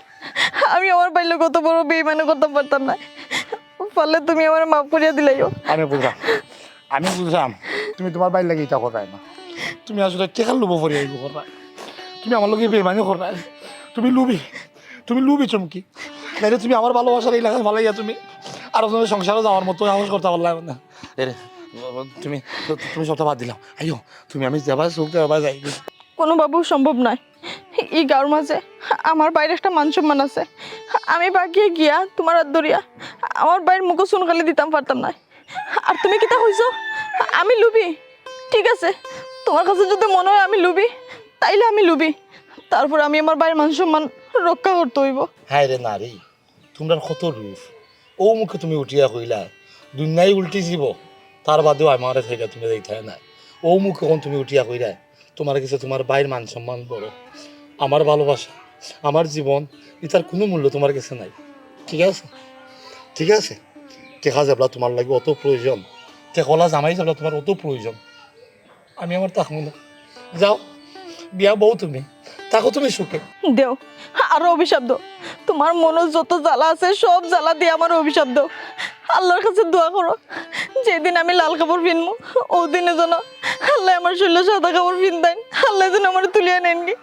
আমি আমার ভাইর লগে অত বড় বেইমানি করতাম পারতাম না। পারলে তুমি আমারে মাফ করিয়া দিলাইও। আমি বুঝলাম, আমি বুঝলাম, তুমি তুমার ভাইর লাগি ইতা কররায় না, তুমি আসলে টেকার লোভো পড়িয়া ইগু কররায়, তুমি আমার লগে বেইমানি কররায়, তুমি লুভি, তুমি লুভি চুমকি। নাইলে তুমি আমার ভালোবাসার ইলাখান ফালাইয়া তুমি আরো জনর সংসারো যাওয়ার মতো সাহস করতা পারলায় না। এরে, তুমি, তুমি সবটা বাদ দিলাও। আইও, তুমি আমি যেবায় চউখ দেও অবায় যাইগি। কুনুবাবেউ সম্ভব নায়। ই গাউর মাঝে আমার ভাইর একটা মান সম্মান আছে। আমি বাগিয়া গিয়া তুমার আত ধরিয়া আমার ভাইর মুখো চুনকালি দিতাম পারতাম নায়। আর তুমি কিতা কইছো? আমি লুভি? ঠিক আছে, তুমার কাছে যুদি মনে অয় আমি লুভি, তাইলে আমি লুভি। তারপর আমি আমার ভাইর মান সম্মান রক্ষা করতে অইবো। হায় রে নারী, তুমরার কত রূপ। অউ মুখে তুমি উঠিয়া কইলায়, দুনিয়াই উল্টি যিবো, তার বাদেও আমারে ছাড়িয়া তুমি যাইতায় নায়। অউ মুখে অখন তুমি উঠিয়া কইলায়, তুমার গেছে তুমার ভাইর মান সম্মান বড়, আমার ভালোবাসা আমার জীবন, ইতার কুনু মূল্য তুমার গেছে নাই। ঠিক আছে? ঠিক আছে? টেকা যেবলা তুমার লাগি অত প্রয়োজন, টেকাআলা জামাই যেবলা তুমার অত প্রয়োজন, আমি আমার থাকমু না। যাও, বিয়া বউ তুমি, থাকো তুমি সুখে। দেও, আরো অভিশাপ দেও। তুমার মনো যত জ্বালা আছে, সব জ্বালা দিয়া আমারে অভিশাপ দেও। আল্লার কাছে দোয়া করো, যেদিন আমি লাল কাপড় পিনমু, অউ দিনে যেন আল্লায় আমার শরীলো সাদা কাপড় পিন্দাইন, আল্লায় যেন আমারে তুলিয়া নেইন গি।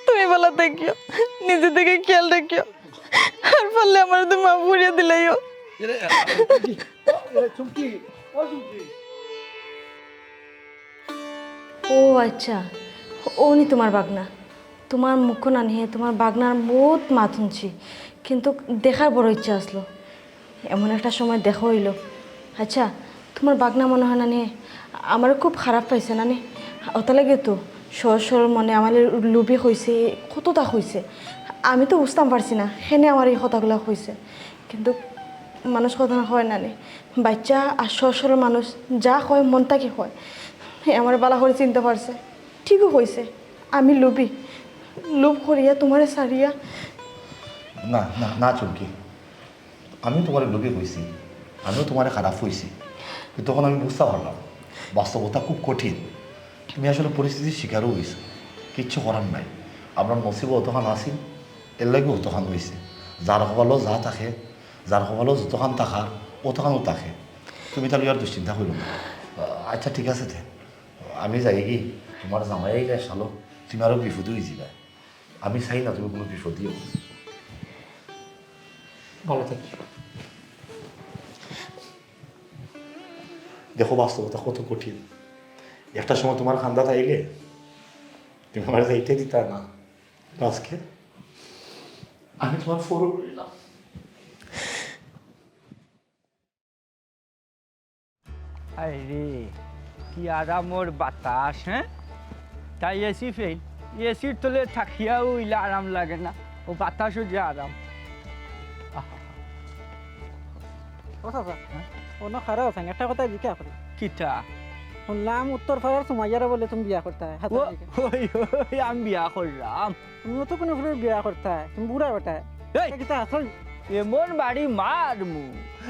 তুমি ভালা থাকিও, নিজে দিকে খেয়াল রাখিও, আর পারলে আমারে তুমি মাফ করিয়া দিলাইও। ও আচ্ছা, অউ নি তুমার ভাগনা। তুমার মুখো নানি হে তুমার ভাগনার বউত মাত হুনছি, কিন্তু দেখার বড় ইচ্ছা আছলো। এমন একটা সময় দেখা অইলো। আচ্ছা, তুমার ভাগনা মনে হয় নানি আমারে খুব খারাপ পাইছে নানি, অতার লাগি তো সহজ সরল মনে আমারে লুবি কইছে, কততা কইছে। আমি তো বুঝতাম পারছি না কেনে আমারে ই কথাগুলা কইছে, কিন্তু মানুষ কথা না কয় নানি, বাইচ্চা আর সহজ সরল মানুষ যা কয় মন থাকি কয়। হে আমারে ভালা করি চিনতে পারছে, ঠিকউ কইছে আমি লুবি, লুব করিয়া তুমারে ছাড়িয়া। না, না, না চুমকি, আমিও তুমারে লুবি কইছি, আমিও তুমারে খারাপ কইছি, কিন্তু তখন আমি বুঝতা পারলাম বাস্তবতা খুব কঠিন। তুমি আসলে পরিস্থিতির শিকারও অইছো, কিচ্ছু করার নাই। আমরার নসিবো অতখান আছিল, এরলাগিউ অতখান অইছে। যার কপালো যা থাকে, যার কপালো যতখান থাকার, অতখানউ থাকে। তুমি তা লইয়া আর দুশ্চিন্তা করিও না। আচ্ছা, ঠিক আছে তে, আমি যাইগি, তুমার জামাই আইলে শালো, তুমি আরো বিপদো অইযিবায়। আমি চাই না তুমি কুনু বিপদো অও। ভালা থাকিও। দেখো, বাস্তবতা কত কঠিন। একটা সময় তুমার কান্দাত আইলে তুমি আমারে যাইতে দিতায় না। আজকে আমি তুমার ফরো রইলাম। আরে, কি আরামর বাতাস, হে? তাই এসি ফেল, এসির তলে থাকিয়াও ইলা আরাম লাগে না, অউ বাতাসও যে আরাম। আহা। ও চাচা, হে? অনো খাড়া আছইন, একটা কথা জিকা করি। কিতা? হুনলাম উত্তর পাড়ার সুমাইয়ারে বুলে তুমি বিয়া করতায়, হাছাত নি? অই, অই, আমি বিয়া কররাম। তুমি অত কুনু ফুরির বিয়া করতায়, তুমি বুড়া বেটা। এই! এটা কিতা আসল? এমন বাড়ি মারমু,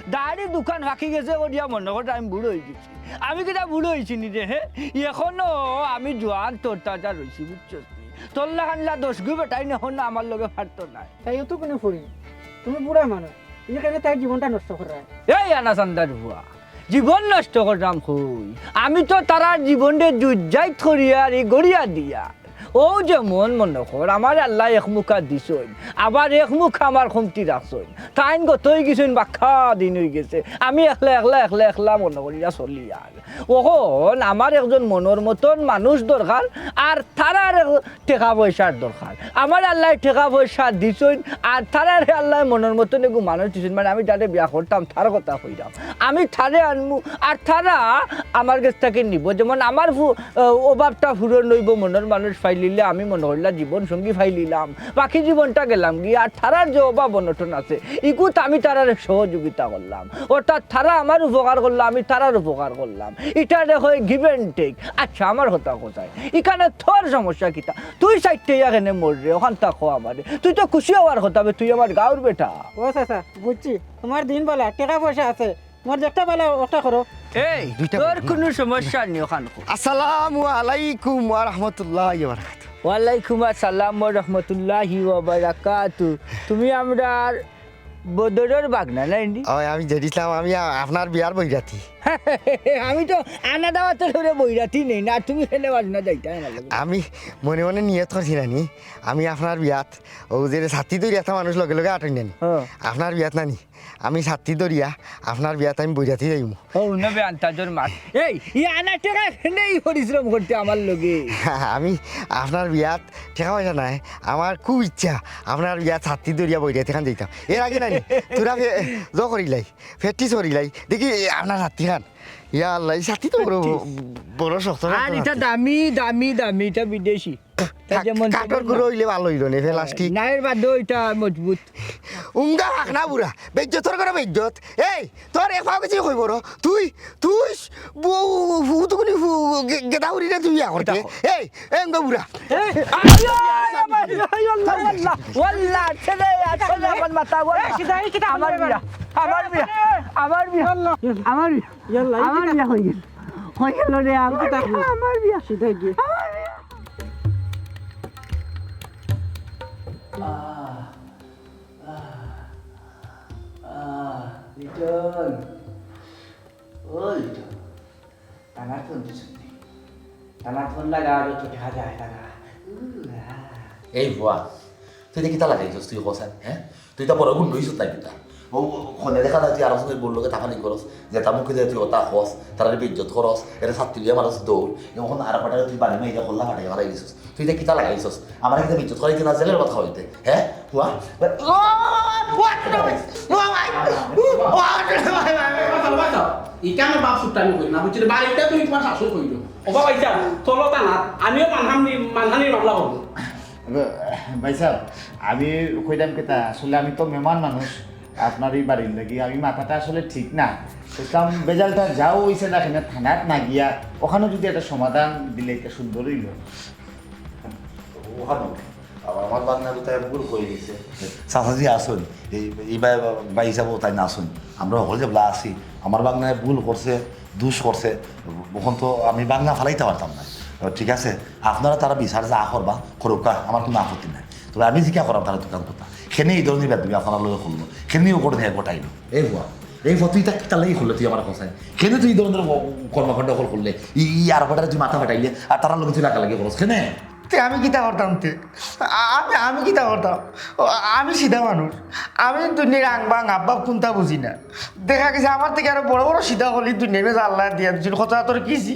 দাড়ি দুখান ফাকি গেছে করিয়া মনো করো আমি বুড়া অইগেছি। আমি কিতা বুড়া অইছি নি রে, হে? এখনো আমি জোয়ান তরতাজা রইছি, বুঝছস নি? তোর লাখান ইলা দশগু বেটাইন অখনো আমার লগে পারতো নায়। তাই অত কুনু ফুরি, তুমি বুড়া মানুষ, ইখানে তার জীবনটা নষ্ট কররায়। এই আনাচান্দার ফুয়া, জীবন নষ্ট কররাম কই? আমি তো তারার জীবনরে জুইত-জাইত করিয়ার ই গড়িয়া দিয়ার। অউ যেমন মনো কর, আমারে আল্লায় এক মুখা দিছইন, আবার এক মুখা আমার কমতি রাখছইন। তাইন গত অইগেছইন, বাক্কা দিন অইগেছে, আমি একলা, একলা, একলা, একলা মনো করিয়া চলিয়ার। অখন আমার একজন মনর মতন মানুষ দরকার, আর তারার টেকা-পয়সার দরকার। আমারে আল্লায় টেকা-পয়সা দিছইন, আর তারারে আল্লায় মনর মতন এগু মানুষ দিছইন, মানে আমি যারে বিয়া করতাম, তার কথা কইরাম। আমি তারে আনমু, আর তারা আমার গেছ থাকি নিবো। যেমন আমার ফু-, আহ, অভাবটা পূরণ অইবো, মনর মানুষ পাইলিলে আমি মনো করলা জীবন সঙ্গী পাইলিলাম, বাকি জীবনটা গেলাম গি। আর তারার যে অভাব অনটন আছে, ইগুত আমি তারারে সহযোগিতা করলাম, অর্থাৎ তারা আমার উপকার করলা, আমি তারার উপকার করলাম। ইটারে কয় give and take। আচ্ছা, আমার কথা কথায়, ইখানে তোর সমস্যা কিতা? তুই চাইরটা ইয়া কেনে মররে, অখান তা ক আমারে। তুই তো খুশি অওয়ার কথা বে, তুই আমার গাঁওর বেটা। ও চাচা, বুঝছি, তুমার দিন বালা, টেকা-পয়সা আছে, তুমার যেটা বালা ওটা করো। এই, দুইটা তোর বালা। কুনু সমস্যা নি, অখান ক। আসসালামু আলাইকুম ওয়া রাহমাতুল্লাহি ওয়া বারাকাতুহু। ওয়ালাইকুম আসসালাম ওয়া রাহমাতুল্লাহি ওয়া বারাকাতুহু। তুমি আমরার বদরর ভাগনা নায় নি? অয়, আমি জেড ইসলাম, আমি আ-, আপনার বিয়ার বৈরাতি। আমি তো আনা দাওয়াতর উপরে বৈরাতি নেই না, তুমি কেনে বাজনা যাইতায় আমার লগে? আমি মনে মনে নিয়ত করছি নানি, আমি আপনার বিয়াত, অউ যে ছাতি ধরিয়া একটা মানুষ লগে লগে আটইন নানি, হ্যাঁ। আপনার বিয়াত নানি, আমি ছাতি ধরিয়া আপনার বিয়াত আমি বৈরাতি যাইমু। ও, নবে আন্তাজর মাত। এই, ই আনা টেকা কেনে ই পরিশ্রম করতে আমার লগে? আমি আপনার বিয়াত টেকা-পয়সা নাই, আমার খুব ইচ্ছা আপনার বিয়াত ছাতি ধরিয়া বৈরাতি খান যাইতাম। এর আগে নানি, তোরা ফে-, জো করিলাই, practice করিলাই, দেখি আপনার ছাতি খান। ইয়া আল্লাহ, ই ছাতি তো বড়, বড় শক্ত শক্ত আর ইটা ছাতি। দামি, দামি, দামি, ইটা বিদেশি। এই যে মন কাঠর গুঁড়ো অইলে ভালা অইলো নে, প্লাস্টিক। নাইর বাদে ওইটা মজবুত। উঙ্গা হাক না বুড়া, বেইজ্জতর ঘরো বেইজ্জত। এই, তোর এক পাও গেছে কই বড়? তুই, তুই, বউ, ফু, তুকুনি ফু, গে-, গেদা উড়ি রে তুই ইয়া করতে। এই, এই উঙ্গা বুড়া। এই, আল্লাহ, আল্লাহ, আল্লাহ, আল্লাহ, ছেলে, ছেলে, আমার মাথা, আমার বিয়া, আমার বিয়া, আমার বিয়া, আমার বিয়া, আমার বিয়া হয়ে গেল। হয়ে গেল রে, আমার বিয়া। সিধা গিয়ে। আমার বিয়া। আহ, আহ, আহ, লিটন। ও লিটন। টানার ফোন দিছস নি? টানার ফোন লাগা, আর তো দেখা যায়, লাগা। উ, আহ। এই ফুয়া, তুই ইতা কিতা লাগাইছস তুই কছাইন, হ্যাঁ? তুই ইতা বড় গুন্ডা অইছস না কিতা? ও, ও, হনে দেখা যায় তুই আরক জনর বউর লগে তাফানি করস, যেতা মুখে যায় তুই অতা কস, তারারে বেইজ্জত করস, এরে ছাত্তি লইয়া মারস দৌড়, অখন আরক বেটারে তুই বাড়িত মাইরা কল্লা ফাটাইয়া ফালাই দিছস। তুই ইতা কিতা লাগাইছস? আমারে কিতা বেইজ্জত করাইতে না জেলের ভাত খাওয়াইতে? হ্যাঁ? ফুয়া? ও, ফুয়া, ও ভাই, ও ভাই, ও ভাই, ভাই, ভাই। বাঁচাও, বাঁচাও। ইটা আমার বাপ সুট্টা আমি কই না, বুঝছো? বাড়িতে তুমি তোমার শাশুড়ি কইলো। ও বাবা, ইটা চলো তা না, আমিও মানহানি, মানহানির মামলা করবো। ভাইসাব, আমি কইলাম কিতা, আসলে আমি তো মেহমান মানুষ, আপনার এই বাড়ির লাগি আমি মাথাটা আসলে ঠিক না। বুঝলাম, বেজালটা যাও অইছে না কেনে, থানাত না গিয়া ওখানে যদি একটা সমাধান দিলে এটা সুন্দর অইলো। ওখানে আমার বাগনা কোথায় ভুল করে গেছে। চাচাজি আসুন, এই, এই ভাই, ভাই হিসাবে তাই না আসুন, আমরা হকল যেবলা আছি, আমার বাগনায় ভুল করছে, দুষ করছে, অখন তো আমি বাগনা ফালাইতা পারতাম না। ঠিক আছে, আপনারা তারা বিচার যা করবা, করউক্কা, আমার কুনু আপত্তি নাই। তবে আমি জিকা করাম তারা দোকান কথা। কেনে এই ধরনের বেয়াদবি আপনার লগে করলো? কেনে ও ঘটনা ঘটাইলো? এই ফুয়া, এই ফুয়া, তুই ইতা কিতার লাগি করলে তুই আমার কথায়? কেনে তুই এই ধরনের ক-, কর্মকাণ্ড অকল করলে? ই, ই আর কটারে তুই মাথা ফাটাইলে, আর তারার লগে তুই লাগালাগি করস। কেনে? তে আমি কিতা করতাম তে? আ-, আমি, আমি কিতা করতাম? ও, আমি সিধা মানুষ। আমি দুনিয়ার আং বাং আব্বা কুন্তা বুঝি না। দেখা গেছে আমার থাকি আরো বড় বড় সিধা অকল ই দুনিয়ার মাঝে আল্লায় দিয়া দিছইন। কথা তোর কিছি?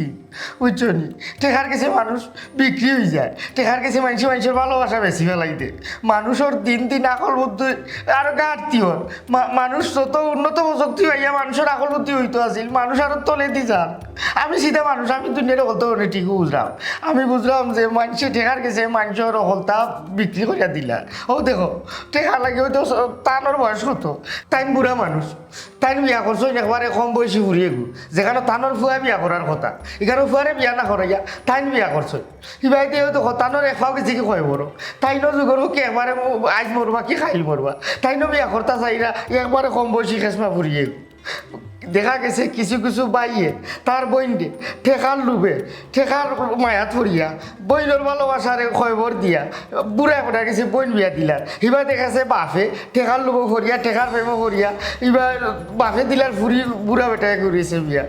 বুঝছো নি? টেকার গেছে মানুষ বিক্রি অই যায়। টেকার গেছে মানষে মানষর ভালোবাসা বেচি ফালাই দে। মানুষর দিন দিন আকল বুদ্ধি আরো ঘাটতি অর। মা-, মানুষ যত উন্নত প্রযুক্তি পাইয়া মানুষর আকল বুদ্ধি অইতো আছিল, মানুষ আরো তলেদি যার। আমি সিধা মানুষ, আমি দুনিয়ার হকলতা অনে ঠিক বুঝরাম। আমি বুঝরাম যে মানষে টেকার গেছে মানষর হকলতা বিক্রি করিয়া দিলা। অউ দেখো, টেকার লাগি অইতো স-, তানর বয়স কত? তাইন বুড়া মানুষ। তাইন বিয়া করছইন একবারে কম বয়সী ফুরি এগু, যেখানো তানর ফুয়া বিয়া করার কথা, ইখানো ফুয়ারে বিয়া না করাইয়া তাইন বিয়া করছইন। ইবায়দি অউ দেখো, তানর এক পাও গেছে কি কয় বড়, তাইনও যুগর হকি একবারে ম-, আইজ মরবা কি কাইল মরবা, তাইনও বিয়া করতা চাইরা একবারে কম বয়সী খেসমা ফুরি এগু। দেখা গেছে কিছু কিছু বাইয়ে তার বইনরে টেকার লুভে, টেকার মায়াত পড়িয়া, বইনর ভালোবাসারে খয়বর দিয়া, বুড়া বেটার গেছে বইন বিয়া দিলার। ইবা দেখাছে বাফে টেকার লুভো পড়িয়া, টেকার প্রেমো পড়িয়া, ইবা বাফে দিলার ফুরি বুড়া বেটায় করিছে বিয়া।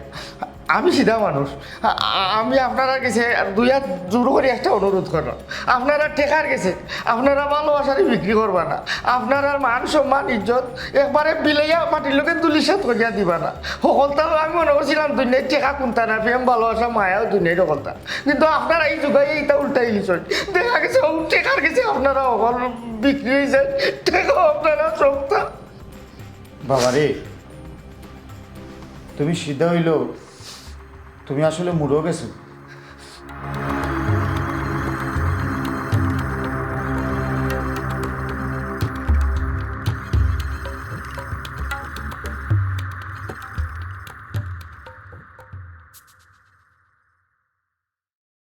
আমি সিধা মানুষ, আ-, আ-, আমি আপনারার গেছে দুই হাত জোর করি একটা অনুরোধ কররাম, আপনারা টেকার গেছে আপনারা ভালোবাসারে বিক্রি করবা না, আপনারার মান সম্মান ইজ্জত একবারে বিলাইয়া মাটির লগে ধুলিসাৎ করিয়া দিবা না। হকলতা আমি মনে করছিলাম দুনিয়ার টেকা কুন্তা না, প্রেম ভালোবাসা মায়াও দুনিয়ার হকলতা, কিন্তু আপনারা এই যুগে ইতা উল্টাই লিছইন। দেখা গেছে অউ টেকার গেছে আপনারা হকল বিক্রি অই যায়, টেকাও আপনারা সস্তা। বাবা রে, তুমি সিধা অইলো, তুমি আসলে মরিয়া গেছো।